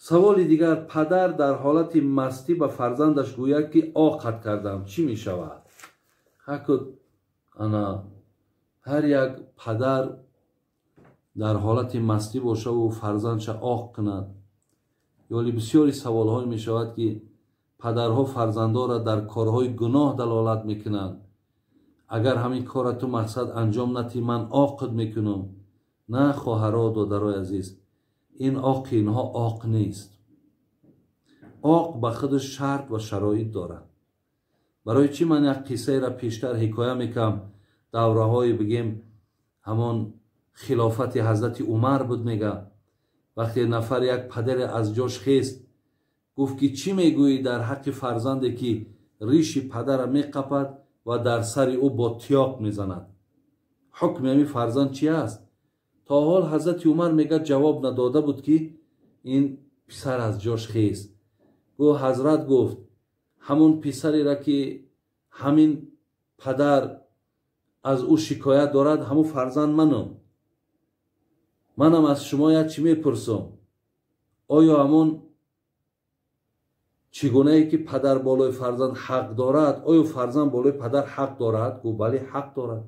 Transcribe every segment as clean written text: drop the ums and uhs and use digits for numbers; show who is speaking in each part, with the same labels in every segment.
Speaker 1: Саволи дигар: падар дар ҳолати мастӣ ба фарзандаш гӯяд, ки оқат кардам, чӣ мешавад? Ана ҳар як падар дар ҳолати мастӣ бошаву фарзандша оқ кунад. Ёли бисёри саволҳое мешавад, ки падарҳо фарзандонро дар корҳои гуноҳ далолат мекунанд. Агар ҳамин корро ту мақсад анҷом натӣ, ман оқид мекунам. На, хоҳаро, додарои азиз, ин оқи инҳо оқ нест. Оқ ба худаш шарт ва шароит дорад. Барои чӣ ман як қиссаеро пештар ҳикоя мекунам? Давраҳое бигем ҳамон хилофати ҳазрати Умар буд, мега вақте нафар як падаре аз ҷош хест, гуфт ки чӣ мегӯӣ дар ҳаққи фарзанде, ки риши падара меқапад ва дар сари ӯ бо тиёқ мезанад? Ҳукми ҳамин фарзанд чи аст? То ҳол ҳазрати Умар мега ҷавоб надода буд, ки ин писар аз ҷош хест. Гуфт ҳазрат, гуфт ҳамон писареро, ки ҳамин падар аз ӯ шикоят дорад, ҳамон фарзанд манам. Манам аз шумо як чӣ мепурсам: оё ҳамон чӣ гунае ки падар болои фарзанд ҳақ дорад, оё фарзанд болои падар ҳақ дорад? Гуфт бале, ҳақ дорад.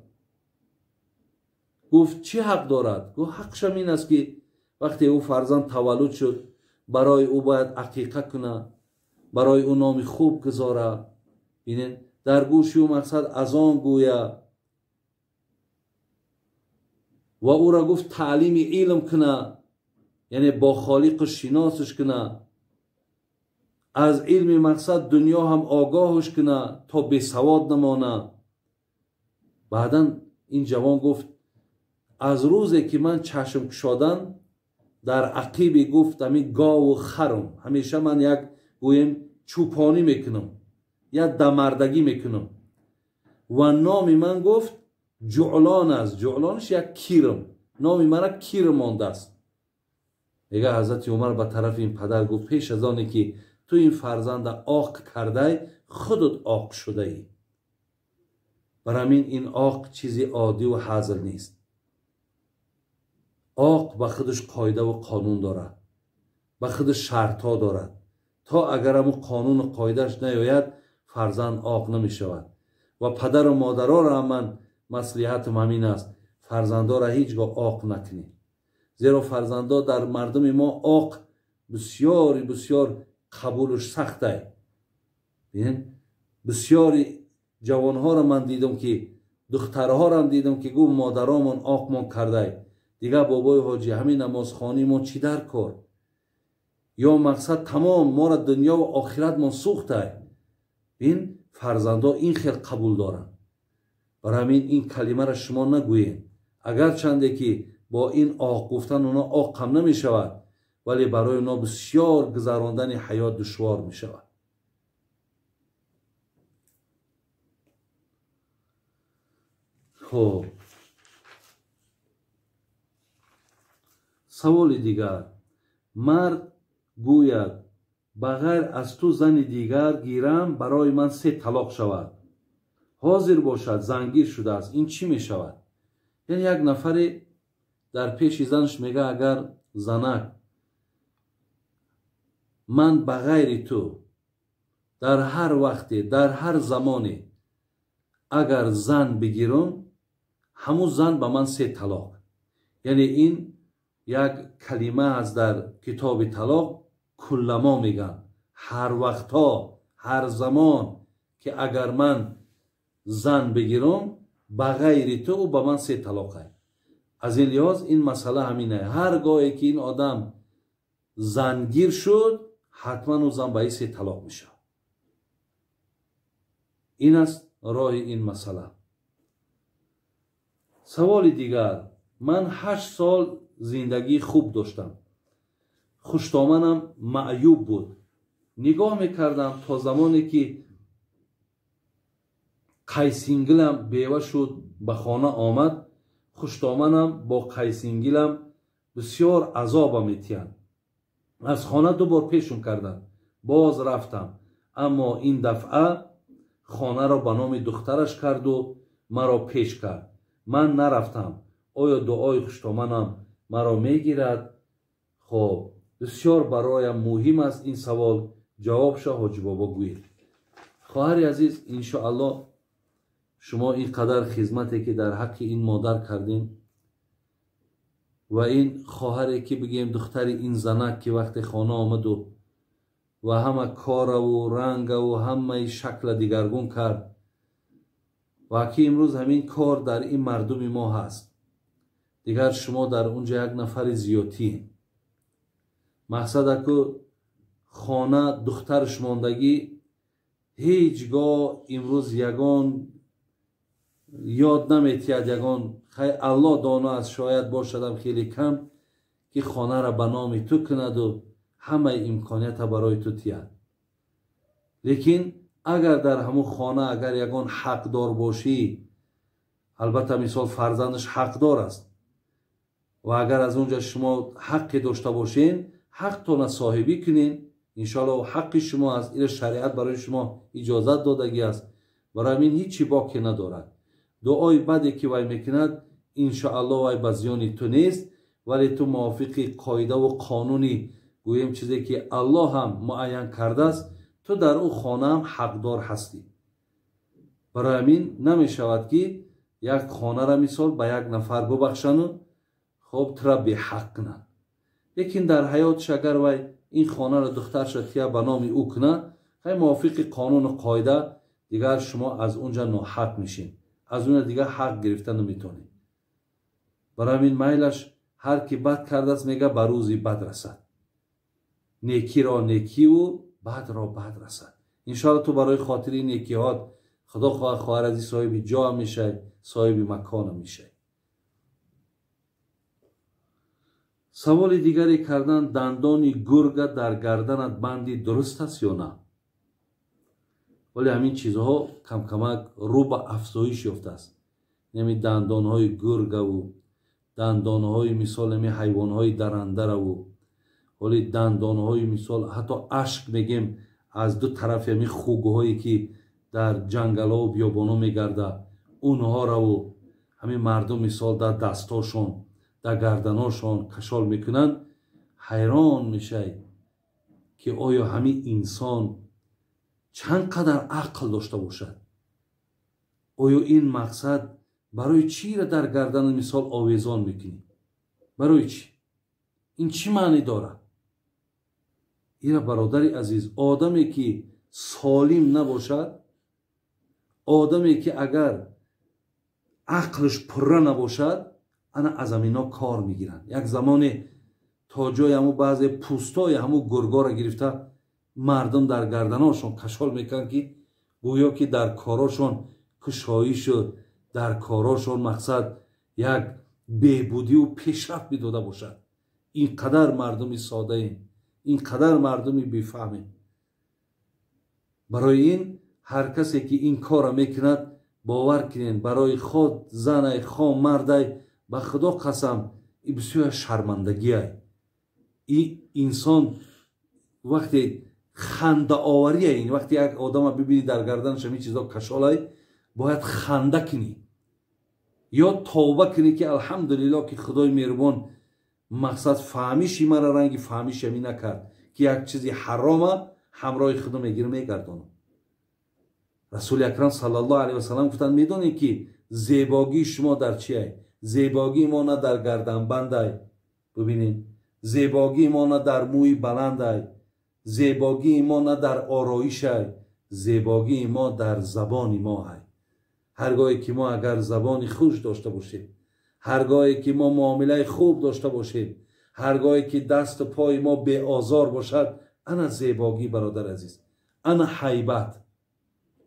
Speaker 1: Гуфт чӣ ҳақ дорад? Гуфт ҳақшам ин аст, ки вақте ӯ фарзанд таваллуд шуд, барои ӯ бояд ақиқа кунад, барои ӯ номи хуб гузора, бинед, дар гӯши ӯ мақсад азон гӯя ва ӯро гуфт таълими илм куна, яъне бо холиқу шиносаш куна, аз илми мақсад дунё ҳам огоҳаш куна, то бесавод намона. Баъдан ин ҷавон гуфт аз рӯзе ки ман чашм кушодан, дар ақиби гуфт ҳамин гову харум ҳамеша ман як гӯем чӯпонӣ мекунам, як дамардагӣ мекунам ва номи ман гуфт ҷуълон аст. Ҷуълонш як кирм, номи мана кир мондааст. Мега ҳазрати Умар ба тарафи ин падар гуфт пеш аз оне ки ту ин фарзанда оқ кардай, худат оқ шудаӣ. Бар ҳамин ин оқ чизи оддиву ҳазл нест. Оқ ба худаш қоидаву қонун дорад, ба худаш шартҳо дорад. То агар ҳамун қонуну қоидааш наёяд, фарзанд оқ намешавад. Ва падару модароро ҳам ман маслиҳатам ҳамин аст: фарзандоро ҳеҷ гоҳ оқ накунед, зеро фарзандо дар мардуми мо оқ бисёри бисёр қабулш сахтай. Бисёри ҷавонҳоро ман дидам, ки духтарҳоро дидам, ки гуфт модаромон оқмон кардай. Дигар бобои ҳоҷӣ, ҳамин намозхонии мо чӣ дар кор? Ё мақсад тамом моро дунёву охиратмон сӯхтай. Бин, фарзандо ин хел қабул доранд. Бар ҳамин ин калимаро шумо нагӯед. Агарчанде ки бо ин оқ гуфтан оно оқ ҳам намешавад, вале барои оно бисёр гузарондани ҳаёт душвор мешавад. Хуб, саволи дигар: мард гӯяд ба ғайр аз ту зани дигар гирам, барои ман 3 талоқ шавад. Ҳозир бошад, зангир шудааст, ин чӣ мешавад? Яъне як нафаре дар пеши занаш мега агар занак ман ба ғайри ту дар ҳар вақте, дар ҳар замоне агар зан бигирам, ҳамун зан ба ман 3 талоқ. Яъне ин як калима аст дар китоби талоқ, кулламо мегӯянд. Ҳар вақтҳо, ҳар замон ки агар ман зан бигирам, ба ғайри ту ӯ ба ман 3 талоқ аст. Аз ин лиҳоз ин масъала ҳамин аст. Ҳар гоҳе ки ин одам зангир шуд, ҳатман ӯ зан ба ин 3 талоқ мешавад. Ин аст роҳи ин масъала. Саволи дигар: ман 8 сол зиндагии хуб доштам. Хуштоманам маъюб буд. Нигоҳ мекардам то замоне ки қайсингилам бева шуд, ба хона омад. Хуштоманам бо қайсингилам бисёр азобам метиҳанд. Аз хона 2 бор пешум карданд. Боз рафтам, аммо ин дафъа хонаро ба номи духтараш карду маро пеш кард. Ман нарафтам. Оё дуои хуштоманам маро мегирад? Хоб, Бисёр бароям муҳим аст ин савол, ҷавобша ҳоҷи бобо гӯед. Хоҳари азиз, иншоаллоҳ шумо ин қадар хизмате ки дар ҳаққи ин модар кардем ва ин хоҳаре ки бигем духтари ин занак ки вақте хона омаду ва ҳама кораву рангаву ҳамаи шакла дигаргун кард ва ки имрӯз ҳамин кор дар ин мардуми мо ҳаст. Дигар шумо дар унҷа як нафари зиёдтӣ. Мақсад аку хона духтарш мондагӣ ҳеҷ гоҳ имрӯз ягон ёд наметиҳад, ягон хай Аллоҳ доно аст, шояд бошадам хеле кам ки хонара ба номи ту кунаду ҳамаи имконията барои ту тиҳад. Лекин агар дар ҳамун хона агар ягон ҳақдор бошӣ, албатта мисол фарзандаш ҳақдор аст ва агар аз унҷа шумо ҳаққе дошта бошен, ҳақтона соҳибӣ кунен, иншоаллоҳ ҳаққи шумо аст, ира шариат барои шумо иҷозат додагӣ аст. Барои ҳамин ҳеҷ боке надорад. Дуои баде ки вай мекунад, иншоаллоҳ вай ба зиёни ту нест, вале ту мувофиқи қоидаву қонуни гӯем чизе ки Аллоҳ ҳам муайян кардааст, ту дар ӯ хонаам ҳақдор ҳастӣ. Барои ҳамин намешавад ки як хонара мисол ба як нафар бубахшану хоб тура беҳақ кунад. Лекин дар ҳаётш агар вай ин хонара духтарша тия ба номи ӯ кунад, хай мувофиқи қонуну қоида дигар шумо аз унҷа ноҳақ мешин, аз унҷа дигар ҳақ гирифта наметонед. Барои ҳамин майлаш ҳар ки бад кардааст, мега ба рӯзи бад расад, некиро некиву бадро бад расад. Иншоалло ту барои хотири некиҳот худо хоҳад хоҳар азиз соҳиби ҷо мешай, соҳиби макона мешай. Саволи дигаре кардан: дандони гурга дар гарданат банди дуруст аст ё на? Вале ҳамин чизҳо камкамак рӯ ба афзоиш ёфтааст. Ҳамин дандонҳои гургаву дандонҳои мисол ҳамин ҳайвонҳои дарандараву ҳоли дандонҳои мисол ҳатто ашк мегем аз ду тарафи ҳамин хугҳое ки дар ҷангалову биёбоно мегардад, онҳораву ҳамин мардум мисол дар дастошон, дар гарданошон кашол мекунанд. Ҳайрон мешай ки оё ҳамин инсон чанд қадар ақл дошта бошад? Оё ин мақсад барои чиро дар гардани мисол овезон мекунӣ? Барои чӣ? Ин чӣ маънӣ дорад? Ира бародари азиз, одаме ки солим набошад, одаме ки агар ақлш пурра набошад, ана аз ҳамино кор мегиранд. Як замоне то ҷои ҳамун баъзе пӯстои ҳамун гургоро гирифта мардум дар гарданошон кашол мекунанд ки гӯё ки дар корошон кушоишу дар корошон мақсад як беҳбудиву пешрафт медода бошад. Ин қадар мардуми содаем, ин қадар мардуми бефаҳмем. Барои ин ҳар касе ки ин корро мекунад, бовар кунед, барои худ занай, хо мардай, ба худо қасам, и бисёр шармандагиай. И инсон вақте хандаовария, ин вақте як одама бибинӣ дар гарданаш ҳамин чизо кашолай, бояд ханда кунӣ ё тавба кунӣ ки алҳамдулиллоҳ ки худои меҳрубон мақсад фаҳмиши мара ранги фаҳмиши ҳамин накард ки як чизи ҳарома ҳамроҳи худо мегирам мегардонам. Расули акрам саллаллоҳу алайҳи васаллам гуфтанд: медонед ки зебогии шумо дар чие? Зебогии мо на дар гарданбандай, бибинед, зебогии мо на дар мӯи баландай, зебогии мо на дар ороишай, зебогии мо дар забони мо ай. Ҳаргоҳе ки мо агар забони хуш дошта бошем, ҳаргоҳе ки мо муомилаи хуб дошта бошем, ҳаргоҳе ки дасту пои мо беозор бошад, ана зебогӣ, бародар азиз, ана ҳайбат,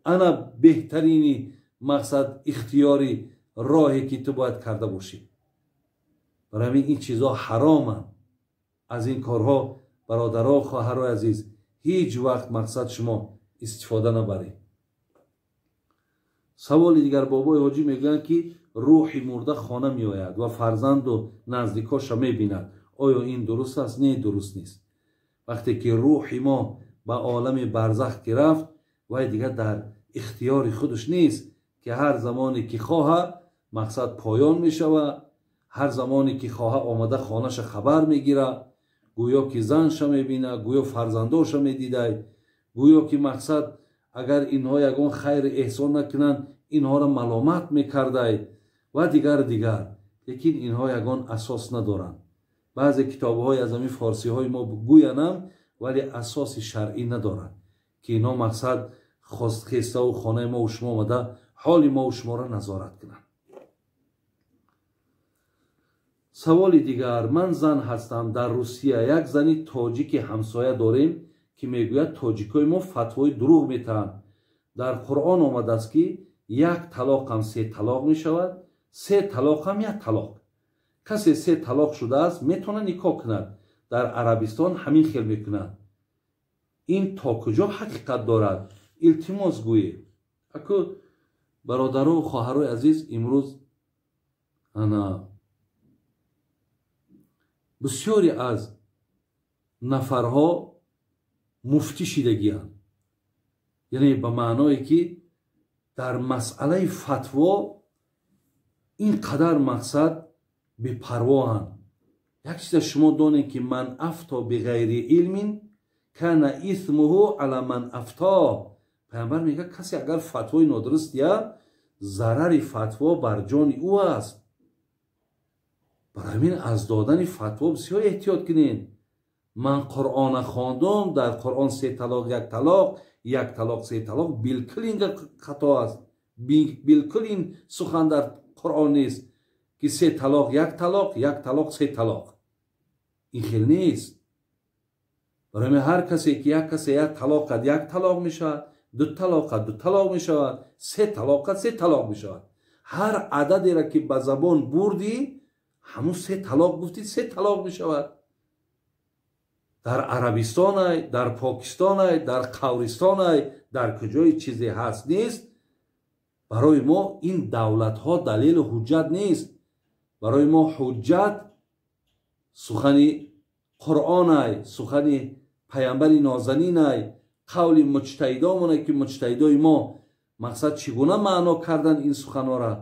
Speaker 1: ана беҳтарини мақсад ихтиёри роҳе ки ту бояд карда бошӣ. Барои ҳамин ин чизҳо ҳароманд. Аз ин корҳо бародаро, хоҳарои азиз, ҳеҷ вақт мақсад шумо истифода набаред. Саволи дигар: бобои ҳоҷӣ мегӯянд ки рӯҳи мурда хона меояд ва фарзанду наздикоша мебинад. Оё ин дуруст аст? Не, дуруст нест. Вақте ки рӯҳи мо ба олами барзах ки рафт, вай дигар дар ихтиёри худаш нест ки ҳар замоне ки хоҳа мақсад поён мешавад, ҳар замоне ки хоҳа омада хонаша хабар мегирад. Гӯё ки занша мебинад, гӯё фарзандоша медидай, гӯё ки мақсад агар инҳо ягон хайр эҳсон накунанд, инҳоро маломат мекардай ва дигар дигар. Лекин инҳо ягон асос надоранд. Баъзе китобҳои аз ҳамин форсиҳои мо гӯянам, вале асоси шаръӣ надоранд, ки инҳо мақсад хеставу хонаи мову шумо омада ҳоли мову шуморо назорат кунанд. Саволи дигар: ман зан ҳастам, дар Русия як зани тоҷики ҳамсоя дорем, ки мегӯяд тоҷикои мо фатвои дурӯғ метаҳанд. Дар Қуръон омадааст, ки як талоқам се талоқ мешавад, се талоқам як талоқ. Касе се талоқ шудааст, метавонад никоҳ кунад. Дар Арабистон ҳамин хел мекунад. Ин то куҷо ҳақиқат дорад? Илтимос гӯед. Аку бародару хоҳарои азиз, имрӯз ана бисёре аз нафарҳо муфтӣ шидагианд, яъне ба маъное ки дар масъалаи фатво ин қадар мақсад бепарвоҳанд. Як чиза шумо донед, ки ман афто биғайри илмин кана исмуҳу ала ман афто. Пайғамбар мегӯяд, касе агар фатвои нодуруст диҳад, зарари фатво бар ҷони ӯ аст. Барои ҳамин аз додани фатво бисёр эҳтиёт кунед. Ман Қуръона хондум, дар Қуръон се талоқ як талоқ, як талоқ се талоқ, билкул ин хато аст. Билкул ин сухан дар Қуръон нест, ки се талоқ як талоқ, як талоқ се талоқ. Ин хел нест. Барои ҳамин ҳар касе ки як касе як талоқ кард, як талоқ мешавад, ду талоқ кард, ду талоқ мешавад, се талоқ кард, се талоқ мешавад. Ҳар ададеро ки ба забон бурдӣ, ҳамун се талоқ гуфтӣ, се талоқ мешавад. Дар Арабистонай, дар Покистонай, дар Қавристонай, дар куҷои чизе ҳаст нест. Барои мо ин давлатҳо далелу ҳуҷҷат нест. Барои мо ҳуҷҷат сухани Қуръонай, сухани паямбари нозанинай, қавли муҷтаҳидомонай, ки муҷтаҳидои мо мақсад чӣ гуна маъно кардан ин суханҳоро.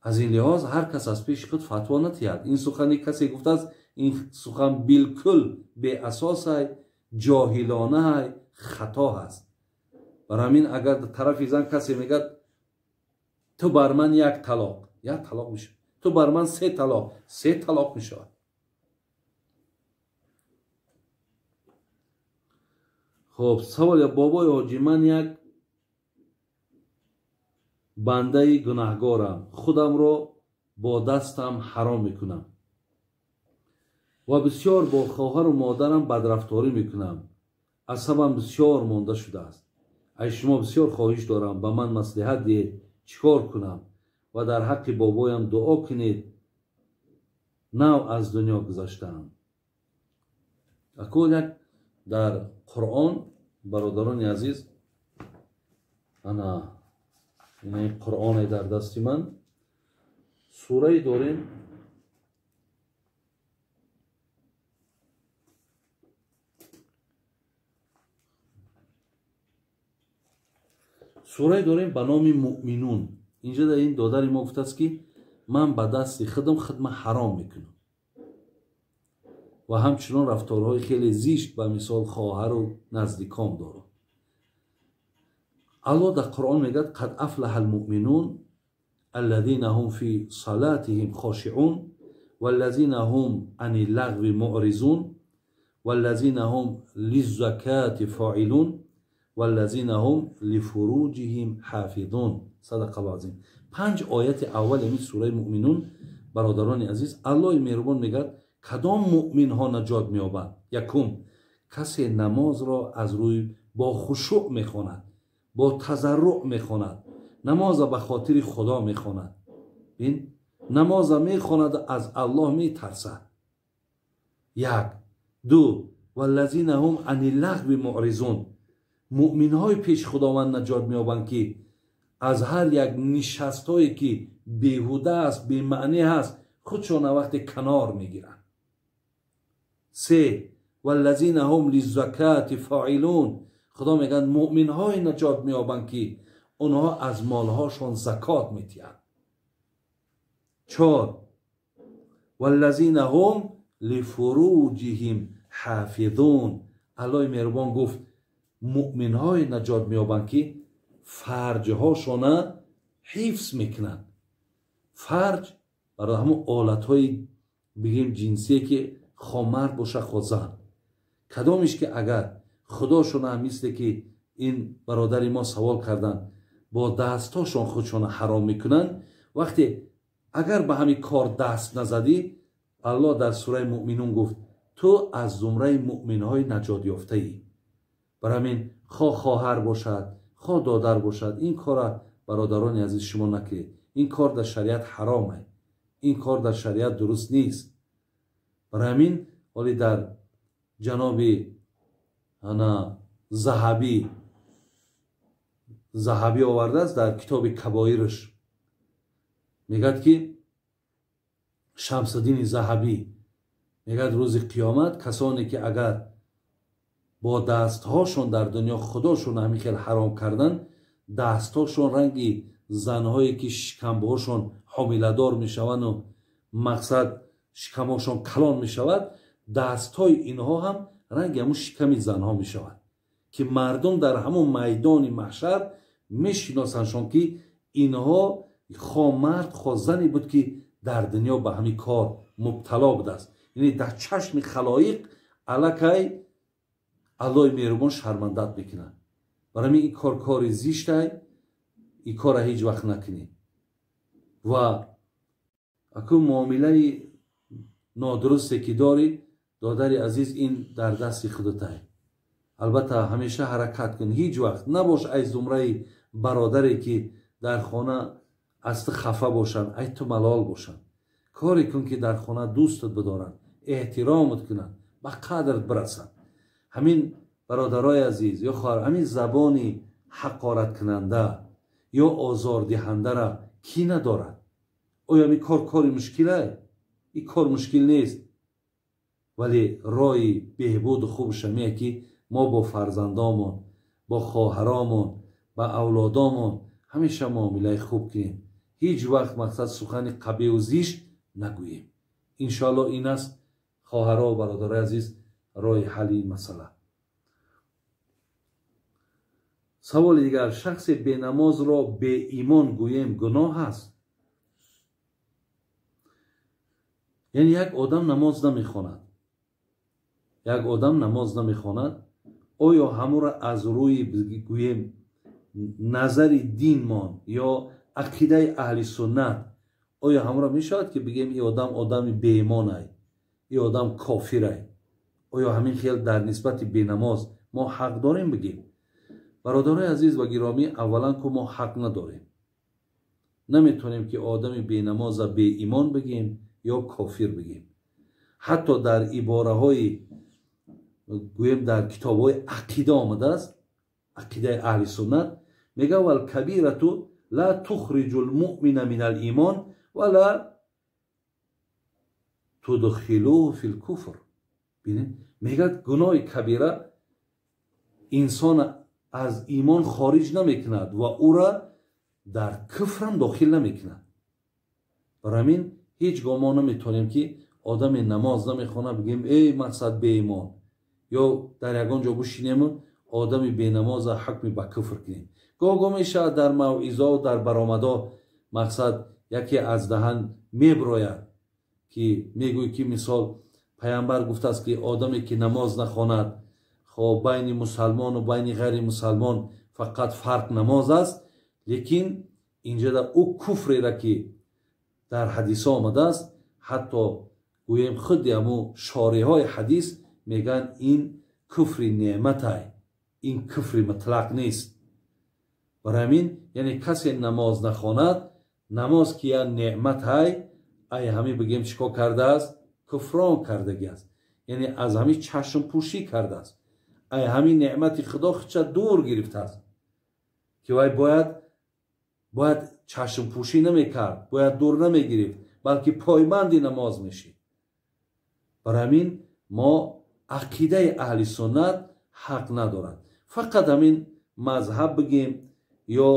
Speaker 1: Аз ин лиҳоз ҳар кас аз пеши худ фатво натиҳад. Ин сухани касе гуфтааст, ин сухан билкул беасосай, ҷоҳилонаай, хато ҳаст. Барои ҳамин агар тарафи зан касе мегӯяд ту бар ман як талоқ, як талоқ мешавад, ту бар ман се талоқ, се талоқ мешавад. Хоб, савол: бобои ҳоҷӣ, ман як бандаи гунаҳгорам, худамро бо дастам ҳаром мекунам ва бисёр бо хоҳару модарам бадрафторӣ мекунам. Асабам бисёр монда шудааст. Аз шумо бисёр хоҳиш дорам, ба ман маслиҳат диҳед, чӣ кор кунам ва дар ҳаққи бобоям дуо кунед. Нав аз дунё гузаштаам. Акун як дар Қуръон, бародарони азиз, ана ин Қуръоне дар дасти ман, сурае дорем ба номи Муъминун. Инҷа дар ин додари мо гуфтааст, ки ман ба дасти худам хидма ҳаром мекунам ва ҳамчунон рафторҳои хеле зишт ба мисол хоҳару наздикон дорам. Аллоҳ дар Қуръон мегӯяд: қад афлаҳа алмуъминун аллазина ҳум фи салатиҳим хошиъун валлазина ҳум ани лағви муъризун валлазина ҳум лиззакати фоилун валлазина ҳум лифуруҷиҳим ҳофизун. Садақаллоҳу азим. 5 ояти аввали ин сураи Муъминун, бародарони азиз, Аллоҳи меҳрубон мегӯяд кадом муъминҳо наҷот меёбанд. Якум, касе намозро аз рӯи бо хушӯъ мехонад, бо тазарруъ мехонад, намоза ба хотири Худо мехонад. Бин, намоза мехонад, аз Аллоҳ метарсад. Як. Ду, валлазина ҳум ани лағви муъризун. Муъминҳои пеши Худованд наҷот меёбанд, ки аз ҳар як нишастҳое ки беҳуда аст, бемаънӣ ҳаст, худшона вақте канор мегиранд. Се, валлазина ҳум лиззакати фоилун. Худо мегӯяд муъминҳое наҷот меёбанд, ки онҳо аз молҳошон закот метиҳанд. Чор, валлазина ҳум лифуруҷиҳим ҳафизун. Аллоҳи меҳрубон гуфт муъминҳое наҷот меёбанд, ки фарҷҳошона ҳифз мекунанд. Фарҷ барои ҳамон олатҳои бигем ҷинсие, ки хо мард боша хо зан, кадомиш ки агар худошона, мисле ки ин бародари мо савол карданд, бо дастҳошон худшона ҳаром мекунанд, вақте агар ба ҳамин кор даст назадӣ, Аллоҳ дар сураи Муъминун гуфт ту аз зумраи муъминҳои наҷотёфтаӣ. Барои ҳамин хо хоҳар бошад, хо додар бошад, ин кора бародарони азиз шумо накунед. Ин кор дар шариат ҳаром аст, ин кор дар шариат дуруст нест. Барои ҳамин ҳоли дар ҷаноби ана Заҳабӣ овардааст дар китоби Кабоирш, мегӯяд ки Шамсуддини Заҳабӣ мегӯяд рӯзи қиёмат касоне ки агар бо дастҳошон дар дунё худошон ҳамин хел ҳаром кардан, дастҳошон ранги занҳое ки шикамбаҳошон ҳомиладор мешаванду мақсад шикамҳошон калон мешавад, дастҳои инҳо ҳам ранги ҳамун шиками занҳо мешавад, ки мардум дар ҳамон майдони маҳшар мешиносандшон, ки инҳо хо мард хо зане буд, ки дар дунё ба ҳамин кор мубтало будааст. Яъне дар чашми халоиқ аллакай Аллоҳи меҳрубон шармандат мекунад. Барои ҳамин ин кор кори зиштай, ин корра ҳеҷ вақт накунед. Ва аку муомилаи нодурусте ки дорӣ, додари азиз, ин дар дасти худатай. Албатта ҳамеша ҳаракат кун, ҳеҷ вақт набош ай зумраи бародаре ки дар хона аз ту хафа бошанд, ай ту малол бошанд. Коре кун ки дар хона дӯстат бидоранд, эҳтиромат кунанд, ба қадрат бирасанд. Ҳамин бародарои азиз ё хоҳар, ҳамин забони ҳақораткунанда ё озордиҳандара кӣ надорад? Оё ин кор кори мушкилай? Ин кор мушкил нест, вале роҳи беҳбуду хубаш ҳамие ки мо бо фарзандомон, бо хоҳаромон, ба авлодомон ҳамеша муомилаи хуб кунем. Ҳеҷ вақт мақсад сухани қабеҳу зишт нагӯем. Иншоаллоҳ ин аст, хоҳаро ва бародарои азиз, роҳи ҳалли ин масъала. Саволи дигар: шахси бенамозро беимон гӯем гуноҳ аст? Яъне як одам намоз намехонад, як одам намоз намехонад, оё ҳамура аз рӯи гӯем назари динмон ё ақидаи аҳли суннат, оё ҳамура мешавад ки бигем ин одам одами беимонай, ин одам кофирай? Оё ҳамин хел дар нисбати бенамоз мо ҳақ дорем бигем? Бародарои азиз ва гиромӣ, аввалан ку мо ҳақ надорем, наметавонем ки одами бенамоза беимон бигем ё кофир бигем. Ҳатто дар ибораҳои гӯем дар китобҳои ақида омадааст, ақидаи аҳли суннат мега валкабирату ла тухриҷу лмуъмина мин алимон ва ла тудхилуҳу фи лкуфр. Бинед, мегӯяд гуноҳи кабира инсона аз имон хориҷ намекунад ва ӯра дар куфрам дохил намекунад. Барои ҳамин ҳеҷ гоҳ мо наметавонем ки одаме намоз намехонад бигӯем эй мақсад беимон, ё дар ягон ҷо бушинему одами бенамоза ҳукми ба куфр кунем. Гоҳ-гоҳ мешавад дар мавъизо, дар баромадо мақсад яке аз даҳан меброяд ки мегӯй ки мисол паямбар гуфтааст ки одаме ки намоз нахонад, хоб байни мусалмону байни ғайри мусалмон фақат фарқ намоз аст, лекин инҷода ӯ куфрера ки дар ҳадисҳо омадааст, ҳатто гӯем худи ҳамун шориҳои ҳадис мегӯянд ин куфри неъматай, ин куфри мутлақ нест. Барои ҳамин яъне касе намоз нахонад, намоз ки як неъматай, ай ҳамин бигем чӣ кор кардааст? Куфрон кардагӣ аст, яъне аз ҳамин чашмпӯшӣ кардааст, ай ҳамин неъмати худо худша дур гирифтааст, ки вай бояд чашмпӯшӣ намекард, бояд дур намегирифт, балки пойбанди намоз мешид. Барои ҳамин мо ақидаи аҳли суннат ҳақ надорад. Фақат ҳамин мазҳаб бигем ё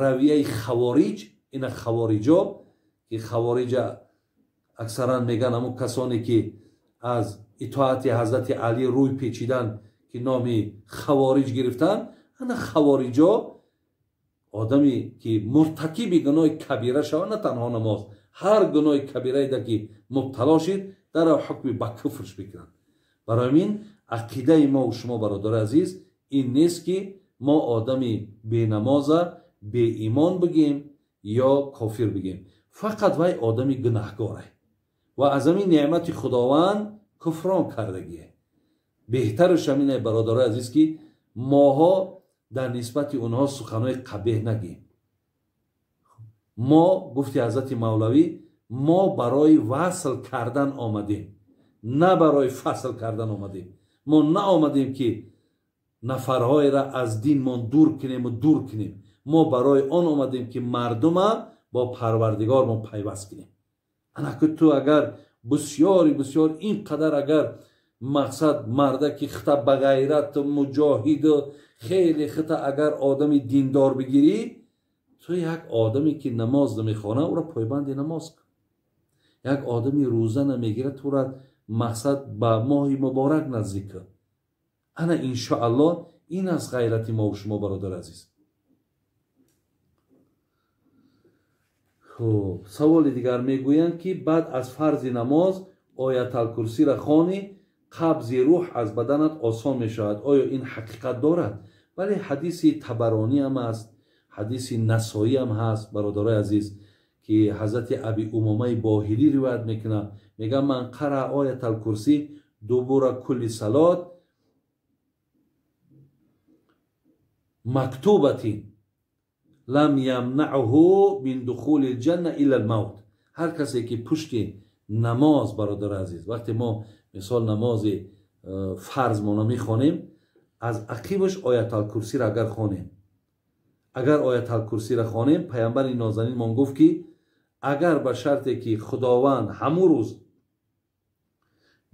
Speaker 1: равияи хавориҷ, ина хавориҷо ки хавориҷа аксаран мегӯянд ҳамун касоне ки аз итоати ҳазрати Алӣ рӯй печидан, ки номи хавориҷ гирифтан, ана хавориҷо одаме ки муртакиби гуноҳи кабира шавад, на танҳо намоз, ҳар гуноҳи кабираеда ки мубтало шид, дар ҳукми ба куфрш мекунанд. Барои ин ақидаи мо ва шумо, бародари азиз, ин нест ки мо одами бенамоза беимон бигем ё кофир бигем. Фақат вай одами гунаҳгоре ва аз ҳамин неъмати Худованд куфрон кардагие. Беҳтараш ҳамин, бародарои азиз, ки моҳо дар нисбати онҳо суханҳои қабеҳ нагем. Мо, гуфти ҳазрати Мавлавӣ, мо барои васл кардан омадем, на барои фасл кардан омадем. Мо наомадем ки нафарҳоеро аз динмон дур кунему дур кунем. Мо барои он омадем ки мардума бо Парвардигормон пайваст кунем. Анаки ту агар бисёри бисёр ин қадар агар мақсад марда ки хита ба ғайрату муҷоҳиду хеле хита агар одами диндор бигирӣ, ту як одаме ки намоз намехона, ӯро пойбанди намоз кун. Як одами рӯза намегирад, тура мақсад ба моҳи муборак наздик кун. Ана иншоаллоҳ ин аст ғайрати мо ва шумо, бародари азиз. Хуб, саволи дигар мегӯянд ки баъд аз фарзи намоз ояталкурсиро хонӣ, қабзи рӯҳ аз баданат осон мешавад. Оё ин ҳақиқат дорад? Вале ҳадиси Табаронӣ ҳам аст, ҳадиси Насоӣ ҳам ҳаст, бародарои азиз, ки ҳазрати Аби Умомаи Боҳилӣ ривоят мекунад. Мегӯяд: ман қара ояталкурсӣ дубура кулли салот мактубатин лам ямнаъҳу мин духули лҷанна илла лмавт. Ҳар касе ки пушти намоз, бародари азиз, вақте мо мисол намози фарзмона мехонем, аз ақибаш ояталкурсиро агар хонем, агар ояталкурсиро хонем, паямбари нозанинмон гуфт ки агар ба шарте ки Худованд ҳамун рӯз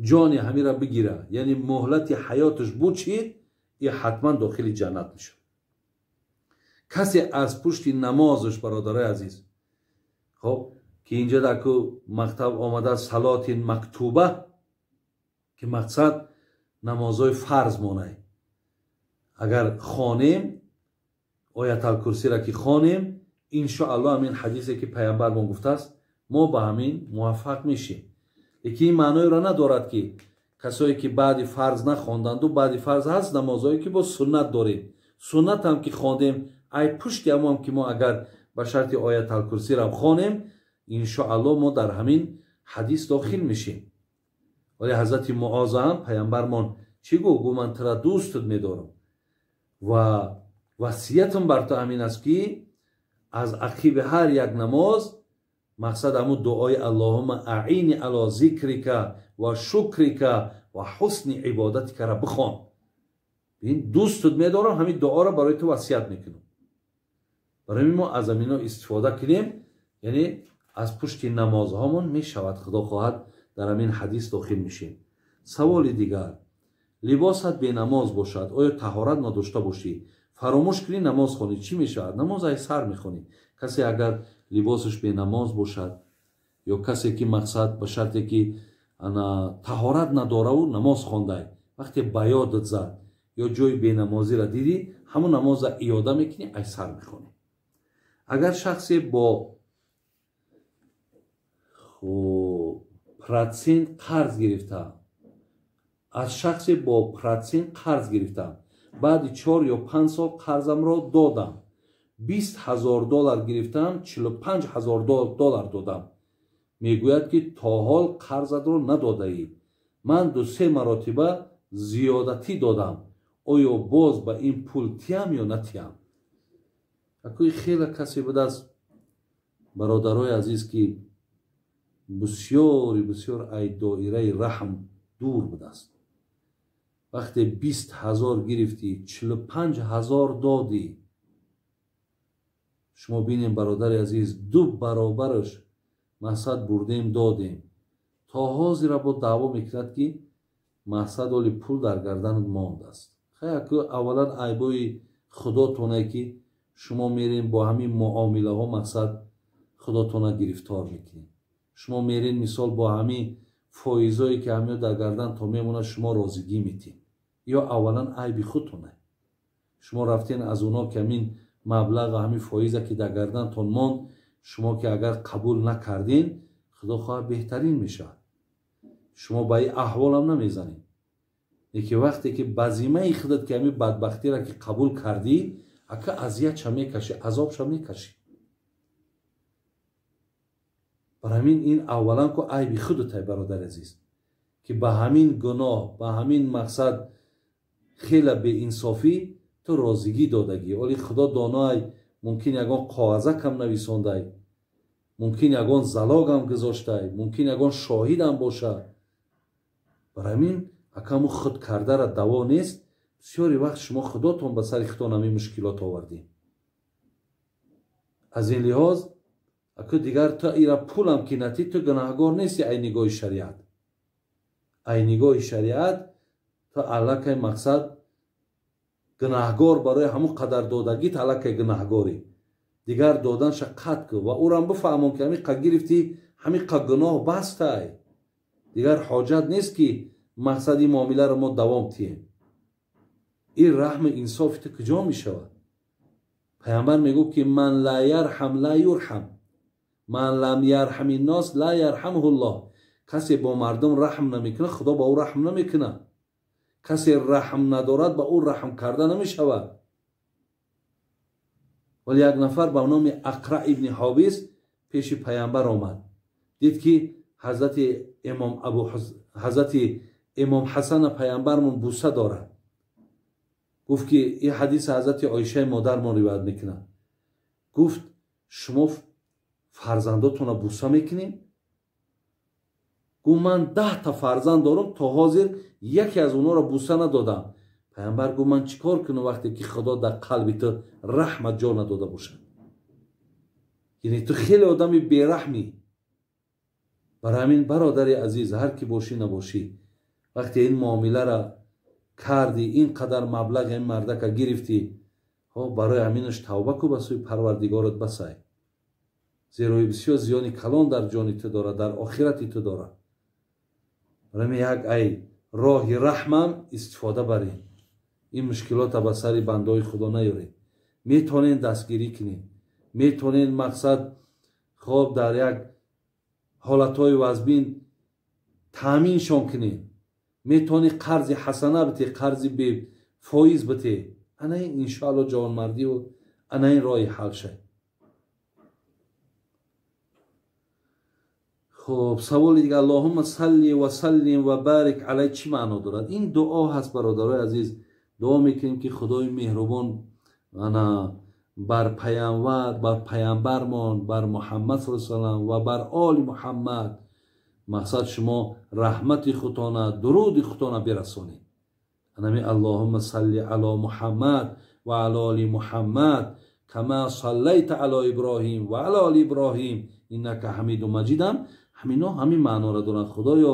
Speaker 1: ҷони ҳамира бигира, яъне муҳлати ҳаёташ бучид, и ҳатман дохили ҷаннат мешавад. Касе аз пушти намозаш, бародарои азиз, хоб ки инҷа даку мактаб омада салотин мактуба, ки мақсад намозҳои фарз монай, агар хонем ояталкурсиро ки хонем, иншоаллоҳ ҳамин ҳадисе ки паямбармон гуфтааст, мо ба ҳамин муваффақ мешем. Лекин ин маъноеро надорад ки касое ки баъди фарз нахонданду, баъди фарз ҳаст намозҳое ки бо суннат дорем, суннатам ки хондем, ай пушти ҳамоам ки мо агар ба шарти ояталкурсиро хонем, иншоаллоҳ мо дар ҳамин ҳадис дохил мешем. Вале ҳазрати Муоза ҳам паямбармон чӣ гуфт? Гуфт: ман тура дӯстат медорам ва васиятам бар ту ҳамин аст ки аз ақиби ҳар як намоз мақсад ҳамун дуои Аллоҳумма аини ало зикрика ва шукрика ва ҳусни ибодатикара бихон. Бин, дӯстат медорам, ҳамин дуоро барои ту васият мекунам. Барои мо аз ҳамино истифода кунем, яъне аз пушти намозҳомон мешавад, Худо хоҳад дар ҳамин ҳадис дохил мешем. Саволи дигар: либосат бенамоз бошад, оё таҳорат надошта бошӣ, фаромӯш кунӣ намоз хонӣ, чӣ мешавад? Намоз ай сар мехонӣ. Касе агар либосаш бенамоз бошад ё касе ки мақсад ба шарте ки таҳорат надораву намоз хондай, вақте ба ёдат зад ё ҷои бенамозиро дидӣ, ҳамун намоза иёда мекунӣ, ай сар мехонӣ. Агар шахсе бо процент қарз гирифта, аз шахсе бо процент қарз гирифтам, баъди 4 ё 5 сол қарзамро додам, 20 000 доллар гирифтам, 45 000 доллар додам. Мегӯяд ки то ҳол қарзатро надодаӣ, ман 2-3 маротиба зиёдатӣ додам, оё боз ба ин пул тиям ё натиям? Акӯи хеле касе будааст, бародарои азиз, ки бисёри бисёр ай доираи раҳм дур будааст. Вақте 20 000 гирифтӣ, 45 000 додӣ, шумо бинем, бародари азиз, 2 баробараш мақсад бурдем додем. То ҳозира бо даъво мекунад ки мақсад оли пул дар гарданат мондааст. Хай, аввалан айбои худотоне ки шумо мерем бо ҳамин муомилаҳо мақсад худотона гирифтор мекунед. Шумо мерен мисол бо ҳамин фоизое ки ҳамиё дар гардантон мемонад, шумо розигӣ метин. Ё аввалан айби худтоне. Шумо рафтен аз оно ки ҳамин маблағ, ҳамин фоиза ки дар гардантон монд, шумо ки агар қабул накардин, худо хоҳад беҳтарин мешавад. Шумо ба ин аҳволам намезанед. Лекин вақте ки ба зиммаи худат ки ҳамин бадбахтиро ки қабул кардӣ, ака азиятша мекашӣ, азобша мекашӣ. Бар ҳамин ин аввалан ку айби худутай, бародари азиз, ки ба ҳамин гуноҳ, ба ҳамин мақсад хеле беинсофӣ ту розигӣ додагӣ. Оли худо доноай, мумкин ягон коғазакам нависондай, мумкин ягон залогам гузоштай, мумкин ягон шоҳидам бошад. Бар ҳамин акаму худ кардара даво нест. Бисёри вақт шумо худотон ба сари худтон ҳамин мушкилот овардем. Аз ин лиҳоз аку дигар ту ира пулам ки натӣ, ту гунаҳгор нести ай нигоҳи шариат. Ай нигоҳи шариат ту аллакай мақсад гунаҳгор барои ҳамун қадар додагит аллакай гунаҳгорӣ. Дигар доданша қатъ кун ва ӯрам бифаҳмон ки ҳамин қа гирифтӣ, ҳамин қа гуноҳ бастай. Дигар ҳоҷат нест ки мақсади муомиларо мо давом тиҳем. Ин раҳми инсофи ту куҷо мешавад? Пайғамбар мегӯфт ки ман ла ярҳам ла юрҳам, ман лам ярҳами нос ла ярҳамҳуллоҳ. Касе бо мардум раҳм намекунад, худо ба ӯ раҳм намекунад. Касе раҳм надорад, ба ӯ раҳм карда намешавад. Вале як нафар ба номи Ақра ибни Ҳобис пеши пайғамбар омад. Дид ки ҳазрати имом Абу ҳазрати имом Ҳасана пайғамбармон буса дорад. Гуфт ки ин ҳадиси ҳазрати Оишаи модармон ривоят мекунад. Гуфт шумо фарзандотонро буса мекунед? Гуфт ман 10 та фарзанд дорам, то ҳозир яке аз онҳоро буса надодам. Пайғамбар гуфт ман чӣ кор кунам вақте ки худо дар қалби ту раҳмат ҷо надода бошад? Яъне ту хеле одами бераҳмӣ. Барои ҳамин бародари азиз, ҳар ки бошӣ набошӣ, вақте ин муомиларо кардӣ, ин қадар маблағ ин мардака гирифтӣ, барои ҳаминаш тавба ку, ба сӯи парвардигорат басай. Зеро бисёр зиёни калон дар ҷони ту дорад, дар охирати ту дорад. Барои як ай роҳи раҳмам истифода баред. Ин мушкилота ба сари бандаҳои худо наёред. Метавонед дастгирӣ кунед, метавонед мақсад хоб дар як ҳолатҳои вазбин таъминшон кунед, метавонед қарзи ҳасана бите, қарзи бефоиз бите. Ана ин иншоалло ҷавонмардиву ана ин роҳи ҳал шай. Хуб, саволи дигар: Аллоҳумма салли ва саллим ва барик алай чӣ маъно дорад? Ин дуо ҳаст, бародарои азиз. Дуо мекунем ки худои меҳрубон ана бар пайғамбар, бар пайғамбармон, бар Муҳаммад саллаллоҳу алайҳи васаллам ва бар оли Муҳаммад мақсад шумо раҳмати худтона, дуруди худтона бирасонед. Анами Аллоҳумма салли ало Муҳаммад ва ало оли Муҳаммад кама саллайта ало Иброҳим ва ало оли Иброҳим иннака ҳамиду маҷидам. Ҳамино ҳамин маъноро доранд. Худоё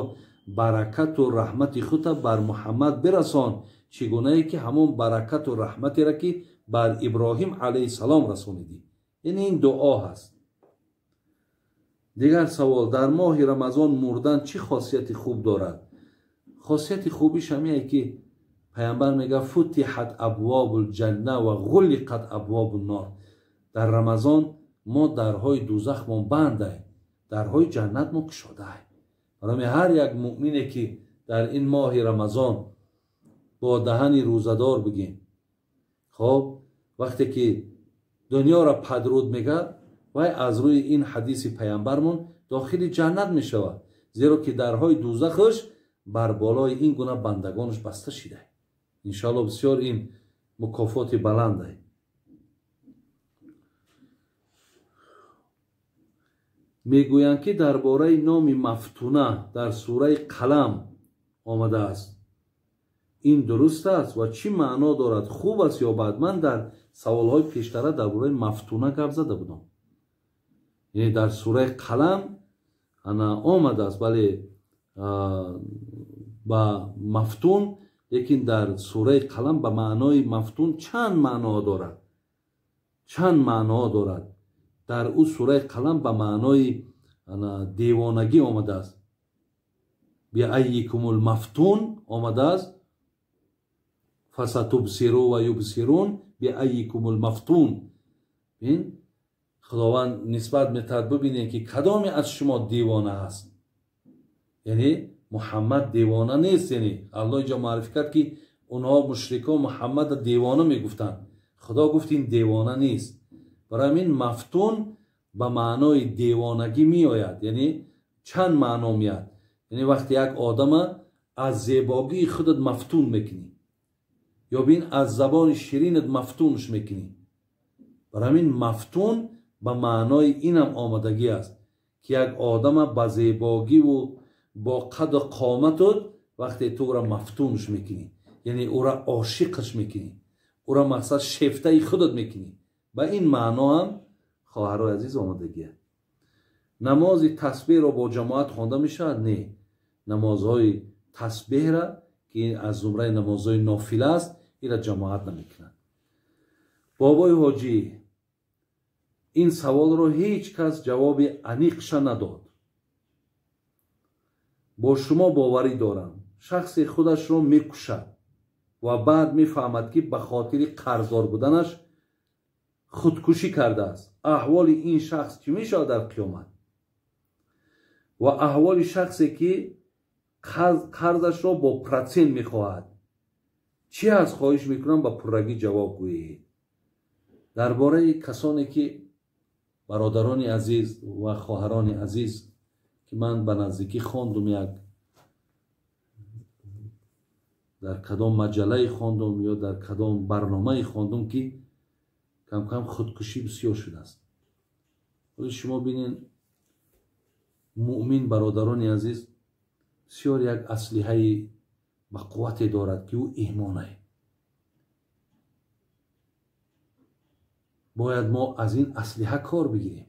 Speaker 1: баракату раҳмати худта бар Муҳаммад бирасон, чӣ гунае ки ҳамон баракату раҳматеро ки бар Иброҳим алайҳиссалом расонидӣ. Яъне ин дуо ҳаст. Дигар савол: дар моҳи Рамазон мурдан чӣ хосияти хуб дорад? Хосияти хубиш ҳамие ки пайғамбар мегӯяд футиҳат абвобул ҷанна ва ғулиқат абвобун нор. Дар Рамазон мо дарҳои дӯзахмон бандай, дарҳои ҷаннат мо кушодаай. Барои ҳар як муъмине ки дар ин моҳи Рамазон бо даҳани рӯзадор бигем, хоб вақте ки дунёро падруд мегӯяд, вай аз рӯи ин ҳадиси пайғамбармон дохили ҷаннат мешавад, зеро ки дарҳои дӯзахаш бар болои ин гуна бандагонаш баста шида. Иншоалло бисёр ин мукофоти баландай. Мегӯянд ки дар бораи номи Мафтуна дар сураи Қалам омадааст. Ин дуруст аст ва чӣ маъно дорад? Хуб аст ё бад? Ман дар саволҳои пештара дар бораи Мафтуна гап зада будам. Яъне дар сураи Қалам ана омадааст, бале ба мафтун, лекин дар сураи Қалам ба маънои мафтун чанд маъно дорад? Чанд маъно дорад? Дар ӯ сураи Қалам ба маънои девонагӣ омадааст. биаййикумул мафтун омадааст, фасатубсиру ва юбсирун биаййикумул мафтун. Ин Худованд нисбат метаҳад, бибинед ки кадоме аз шумо девона аст. Яъне Муҳаммад девона нест. Яъне Аллоҳ инҷо муаррифӣ кард ки онҳо мушрикон Муҳаммадро девона мегуфтанд. Худо гуфт ин девона нест. Барои ҳамин мафтун ба маънои девонагӣ меояд, яъне чанд маъно меояд. Яъне вақте як одама аз зебогии худат мафтун мекунӣ, ё бин аз забони ширинат мафтунш мекунӣ. Барои ҳамин мафтун ба маънои инам омадагӣ аст ки як одама ба зебогиву бо қаду қоматут вақте ту ӯра мафтунш мекунӣ, яъне ӯра ошиқаш мекунӣ, ӯра мақсад шефтаи худат мекунӣ. Ба ин маъно ҳам хоҳарои азиз омадагӣ аст. Намози тасбеҳро бо ҷамоат хонда мешавад? Не. Намозҳои тасбеҳра ки аз зумраи намозҳои нофила аст, ира ҷамоат намекунад. Бобои ҳоҷӣ, ин саволро ҳеҷ кас ҷавоби аниқша надод. Бо шумо боварӣ дорам, шахсе худашро мекушад ва баъд мефаҳмад ки ба хотири қарздор буданаш худкушӣ кардааст. Аҳволи ин шахс чӣ мешавад дар қиёмат? Ва аҳволи шахсе ки қарзашро бо процент мехоҳад чӣ аст? Хоҳиш мекунам ба пуррагӣ ҷавоб гӯед. Дар бораи касоне ки бародарони азиз ва хоҳарони азиз ки ман ба наздикӣ хондум, як дар кадом маҷаллае хондум ё дар кадом барномае хондум ки кам-кам худкушӣ бисёр шудааст. Ҳоло шумо бинед, муъмин бародарони азиз бисёр як аслиҳаи ба қуввате дорад ки ӯ имонае. Бояд мо аз ин аслиҳа кор бигирем.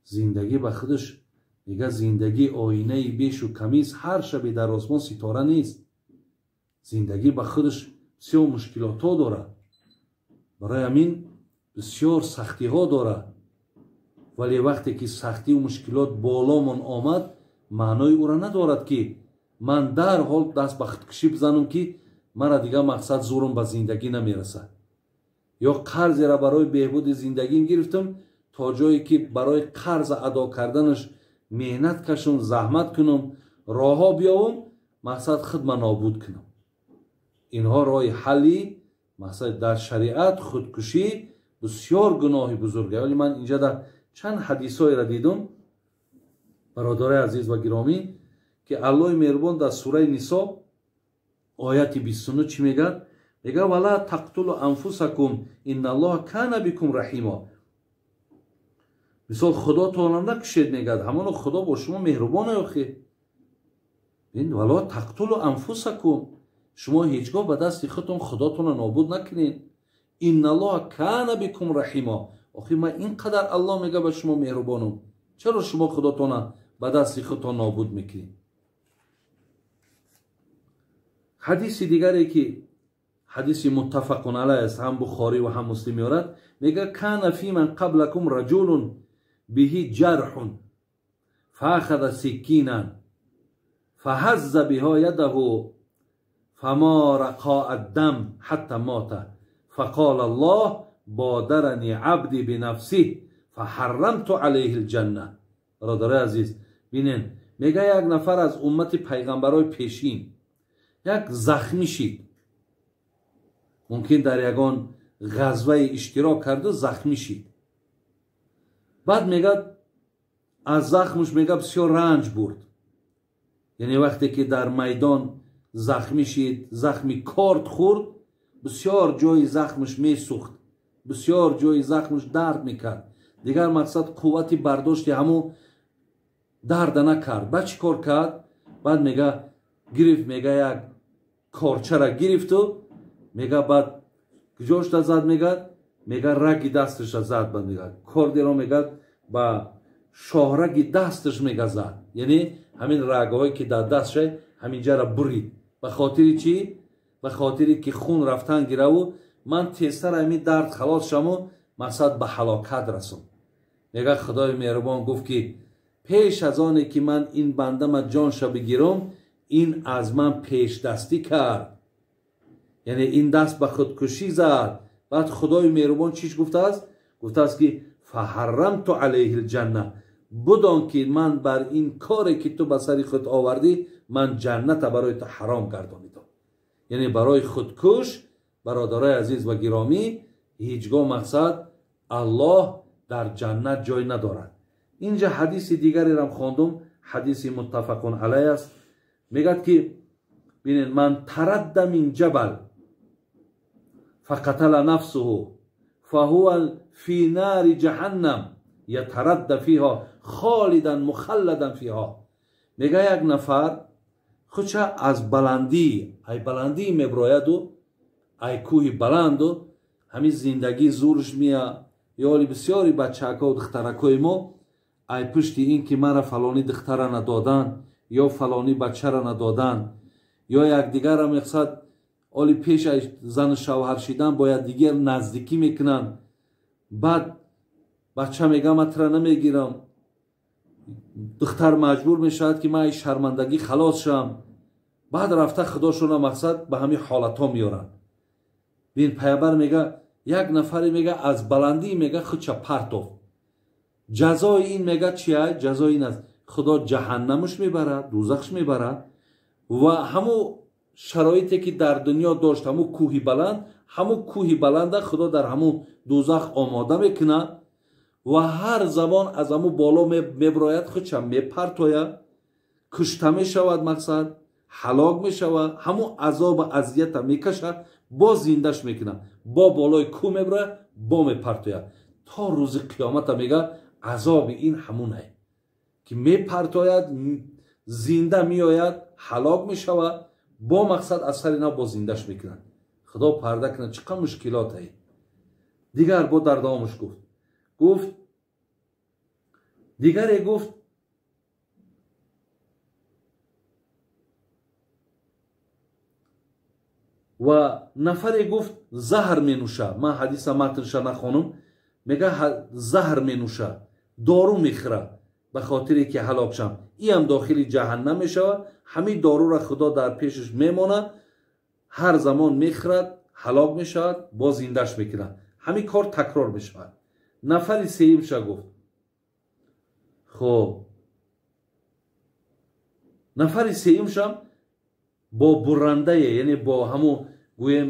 Speaker 1: Зиндагӣ ба худаш мега зиндагӣ оинаи бешу камист, ҳар шабе дар осмон ситора нест. Зиндагӣ ба худаш бисёр мушкилотҳо дорад, барои ҳамин бисёр сахтиҳо дорад. Вале вақте ки сахтиву мушкилот боломон омад, маънои ӯра надорад ки ман дарҳол даст ба худкушӣ бизанам ки мара дигар мақсад зурум ба зиндагӣ намерасад, ё қарзеро барои беҳбуди зиндагим гирифтам то ҷое ки барои қарза адо карданаш меҳнат кашам, заҳмат кунам, роҳҳо биёвам, мақсад худма нобуд кунам. Инҳо роҳи ҳалли мақсад дар шариат худкушӣ бисёр гуноҳи бузурга. Вале ман инҷа дар чанд ҳадисҳоеро дидум, бародарои азиз ва гиромӣ, ки Аллоҳи меҳрубон дар сураи Нисо ояти 29 чӣ мегӯяд? Мегӯяд: вала тақтулу анфусакум инналлоҳа кана бикум раҳимо. Мисол Худо таоло накушед, мегӯяд, ҳамоно Худо бо шумо меҳрубон охи. Вала тақтулу анфусакум, шумо ҳеҷ гоҳ ба дасти худтон Худотонро нобуд накунед. Инналлоҳа кана бикум раҳимо. Охи ман ин қадар Аллоҳ мегӯяд ба шумо меҳрубонам, чаро шумо Худотонро ба дасти худтон нобуд мекунед? Ҳадиси дигаре ки ҳадиси муттафақун алайҳ аст, ҳам Бухорӣ ва ҳам Муслим меорад, мегӯяд: кана фи ман қаблакум раҷулун биҳи ҷарҳун фаахада сиккинан фаҳазза биҳо ядаҳу фама рақаа аддам ҳатта мота фақола Аллоҳ бодарани абди бинафсиҳ фаҳаррамту алайҳи лҷанна. Бародарои азиз, бинен, мегӯяд як нафар аз уммати пайғамбарои пешин як захмӣ шид, мумкин дар ягон ғазвае иштирок карду захмӣ шид. Баъд мегӯяд аз захмаш мегӯяд бисёр ранҷ бурд. Яъне вақте ки дар майдон захмӣ шид, захми корд хӯрд, бисёр ҷои захмаш месӯхт, бисёр ҷои захмаш дард мекард. Дигар мақсад қуввати бардошти ҳамун дарда накард. Баъд чӣ кор кард? Баъд мега гирифт, мега як корчара гирифту мега баъд куҷошта зад, мегӯяд, мега раги дасташа зад, баъд мега кордеро мегӯяд ба шоҳраги дасташ мега зад. Яъне ҳамин рагҳое ки дар дастша ҳаминҷара бурид. Ба хотири чӣ? Ба хотири ки хун рафтан гираву ман тезтар ҳамин дард халос шаму мақсад ба ҳалокат расум. Мега Худои меҳрубон гуфт ки пеш аз оне ки ман ин бандама ҷонша бигирам, Ин аз ман пешдастӣ кард, яъне ин даст ба худкушӣ зад. Баъд Худои меҳрубон чиш гуфтааст? Гуфтааст ки фаҳаррамту алайҳи лҷанна, будон ки ман бар ин коре ки ту ба сари худ овардӣ, ман ҷанната барои ту ҳаром гардонидам. Яъне барои худкуш, бародарои азиз ва гиромӣ, ҳеҷ гоҳ мақсад Аллоҳ дар ҷаннат ҷой надорад. Инҷа ҳадиси дигареам хондум, ҳадиси муттафақун алайҳ аст. Мегӯяд ки бинед, ман тарадда мин ҷабал фақатала нафсуҳу фаҳува фи нари ҷаҳаннам ятарадда фиҳо холидан мухалладан фиҳо. Мега як нафар худша аз баландӣ, ай баландӣ меброяду, ай кӯҳи баланду, ҳамин зиндагӣ зурш мия. Ёли бисёри бачаҳако духтаракои мо ай пушти ин ки мара фалони духтара надодан ё фалони бачара надодан ё якдигарра меқсад оли пеш ай зану шавҳар шидан бояд дигар наздикӣ мекунанд. Баъд бача мега ман тура намегирам, духтар маҷбур мешавад ки ман ай шармандагӣ халос шавам. Баъд рафта худошона мақсад ба ҳамин ҳолатҳо меоранд. Бин, паямбар мега як нафаре мега аз баландӣ мега худша партофт. Ҷазои ин мега чия? Ҷазои ин аст, Худо ҷаҳаннамаш мебарад, дӯзахш мебарад ва ҳамун шароите ки дар дунё дошт, ҳамун кӯҳи баланд, ҳамун кӯҳи баланда Худо дар ҳамун дӯзах омода мекунад ва ҳар замон аз ҳамун боло меброяд, худша мепартояд, кушта мешавад, мақсад ҳалок мешавад, ҳамун азобу азията мекашад, боз зиндаш мекунад, бо болои кӯҳ меброяд, бо мепартояд то рӯзи қиёмата. Мега азоби ин ҳамунае ки мепартояд, зинда меояд, ҳалок мешавад, бо мақсад аз сари нав боз зиндаш мекунад. Худо парда кунад, чӣ қадр мушкилотае. Дигар бо дар давомаш гуфт дигаре гуфт ва нафаре гуфт заҳр менӯша. Ман ҳадиса матнша нахонум. Мега заҳр менӯша, дору мехӯра ба хотире ки ҳалок шам. Иам дохили ҷаҳаннам мешавад. Ҳамин дорура Худо дар пешаш мемонад, ҳар замон мехӯрад, ҳалок мешавад, боз зиндаш мекунад. Ҳамин кор такрор мешавад. Нафари сеюмша гуфт. Хоб, нафари сеюмшам бо буррандае, яъне бо ҳамун гӯем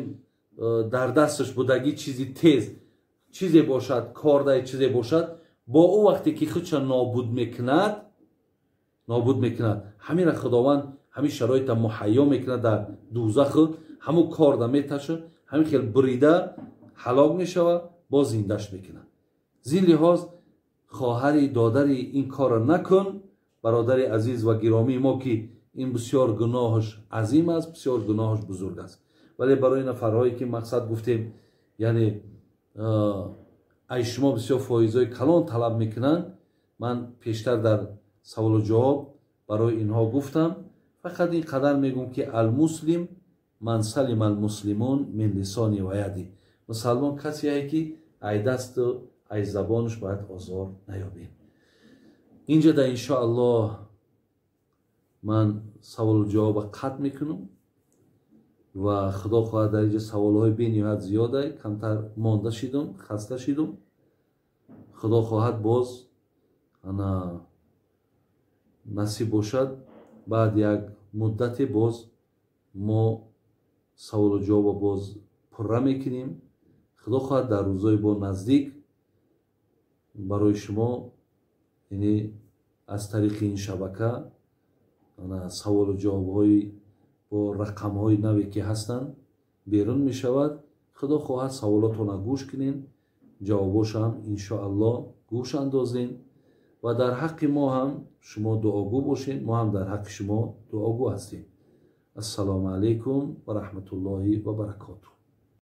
Speaker 1: дар дасташ будагӣ чизи тез, чизе бошад, кордае чизе бошад, бо ӯ вақте ки худша нобуд мекунад, ҳаминра Худованд ҳамин шароита муҳайё мекунад дар дӯзаху, ҳамун корда меташад, ҳамин хел бурида ҳалок мешавад, боз зиндаш мекунад. Зин лиҳоз хоҳари додари ин корро накун, бародари азиз ва гиромии мо, ки ин бисёр гуноҳаш азим аст, бисёр гуноҳаш бузург аст. Вале барои нафарҳое ки мақсад гуфтем, яъне ай шумо бисёр фоизҳои калон талаб мекунанд, ман пештар дар саволу ҷавоб барои инҳо гуфтам. Фақат ин қадар мегӯм ки алмуслим ман салима алмуслимун мин лисони ва яди. Мусалмон касие ки ай дасту ай забонаш бояд озор наёбем. Инҷа да иншоаллоҳ ман саволу ҷавоба қатъ мекунам ва Худо хоҳад дар инҷа саволҳои бениҳоят зиёда, камтар монда шидум, хаста шидум. Худо хоҳад боз ана насиб бошад, баъд як муддате боз мо саволу ҷавоба боз пурра мекунем. Худо хоҳад дар рӯзҳои бо наздик барои шумо, яъне аз тариқи ин шабака саволу ҷавобҳои бо рақамҳои наве ки ҳастанд берун мешавад. Худо хоҳад саволотонро гӯш кунем, ҷавобошам иншоаллоҳ гӯш андозем ва дар ҳаққи мо ҳам шумо дуогӯ бошед, мо ҳам дар ҳаққи шумо дуогӯ ҳастем. Ассалому алайкум ва раҳматуллоҳи ва баракотуҳ.